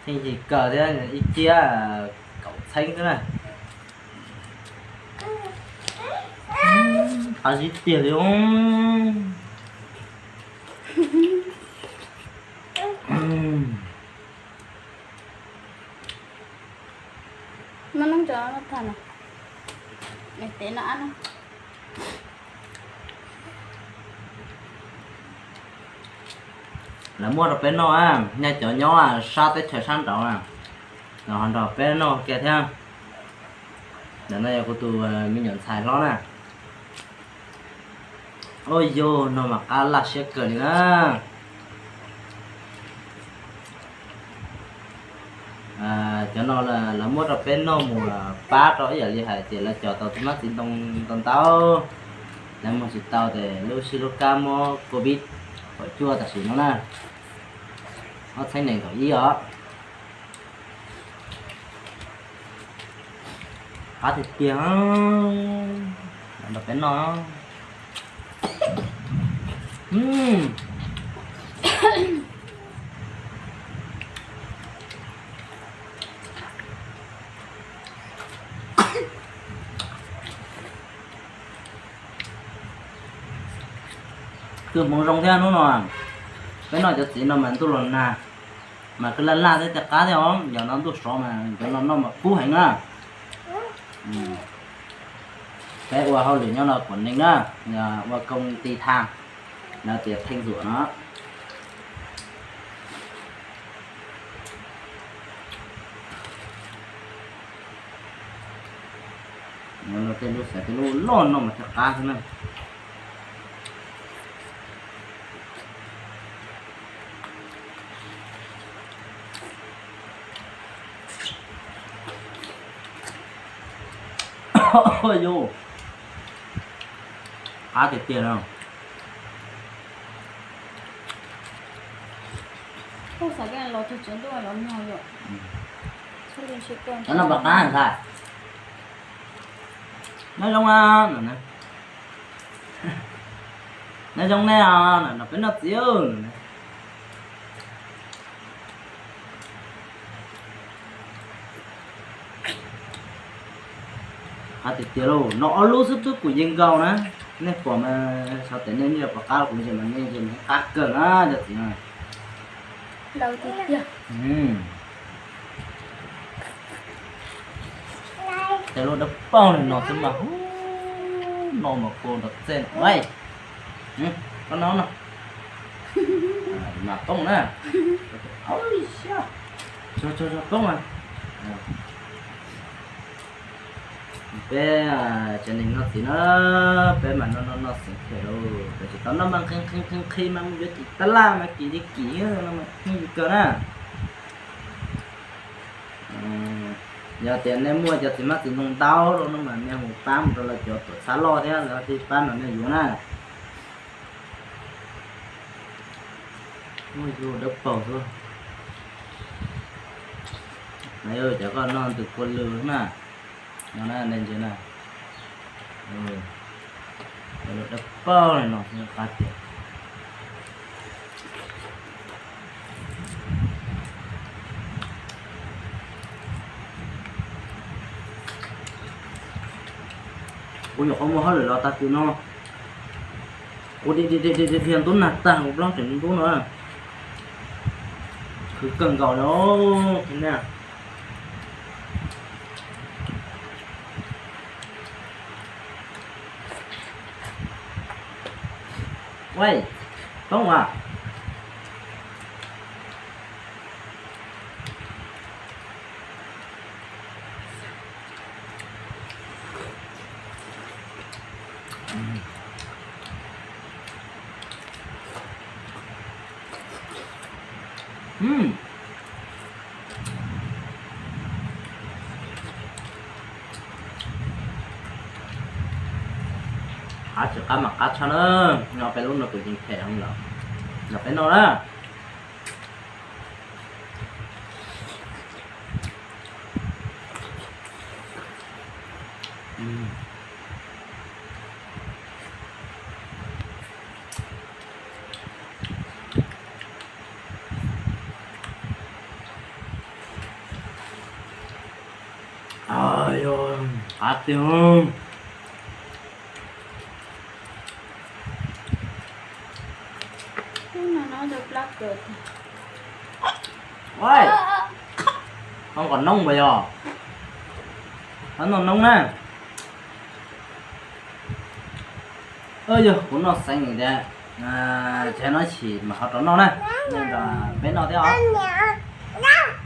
Yeej yig kawg thiab, ib ciab kaum txheeb xwb na. Qab zib tiag li. Muab noob tso, tag no, tev no ab no. Lawv muab rau peb noj, nej cov nyob sab teb chaws sab nraud na, los ho nrog peb noj kiag thiab. Ntawm no yog kuv tus me nyuam ntxhais hlob na. Ua yog no mas qab laj siab kawg li na. Cov no lawv muab rau peb noj mus pab rau ib yam li hais tias lawv cog tau tus mab txiv ntoo ntau ntau, lawv muag tsis tau ces lub sij lub kab mob covid kaum cuaj tam sim no na, ob txhiab nees nkaum ib os. Qab tiag tiag, los nrog peb noj. Twb hmoov zoo thiab hnub no, peb noj cov txiv no mas ntuj los nag, mas kwv laj laj thiab tiaj qab thiab os. Yog no ntuj sov mas cov no noj mas kub heev na. Peb ua hauj lwm nyob no kuam neeg na, ua công ty tha, lawv tias theej zuam no. Tej lub xav tej lub loj no mas tiaj qab xwb na. Yus, qab tiag tiag no. Cov no puas qab ntag? Nyob zoo, nyob zoo nej os, peb noj txiv. Qab tiag tiag lauj, no ob lub xwb twb kuj yeej nkaus na. Nej pom mas xyov tias nej puas qab, kuv ntsia mas nej ntsia mas qab kawg na cov txiv no. Tej lub dawb paug li no xwb mas, no mas kua nrov txej no. Koj no no, mas poob na. Poob. Peb tsev neeg noj txiv na, peb mas noj noj noj xeem phem lauj, peb tsis tau noj mas nqhis nqhis nqhis nqhis mas mus yuav tim tab laj mas kim li kim no mas pheej li kawg na. Yog tias nej muaj cov txiv hmab txiv ntoo ntau rau no mas nej mus pab mus rau lawv cov tuam txhab loj thiab lawv thiaj pab nrog nej yuav na. Muaj yus dawb paug xwb. Mas yog cov koj noj ntws kua lw na, no na nej ntsia na. Dawb paug li no xwb qab tiag. Kuv nyuam qhuav muaj hauj lwm los tag kis no, kuv dhia dhia dhia ntub nag tag kuv plaub tseem ntub no. Khwv kawg nkaus li os. Ua, poob as. Qab tsis qab mas qab tshaj na. No peb lub no kuj yeej phem heev lawm, los peb noj na. Qab tiag. Ho nqos noob puas yog? Ho noj noob na. Yog kuv noj xeev tias, ces no chim mas ho rov noj na. Peb noj thiab os.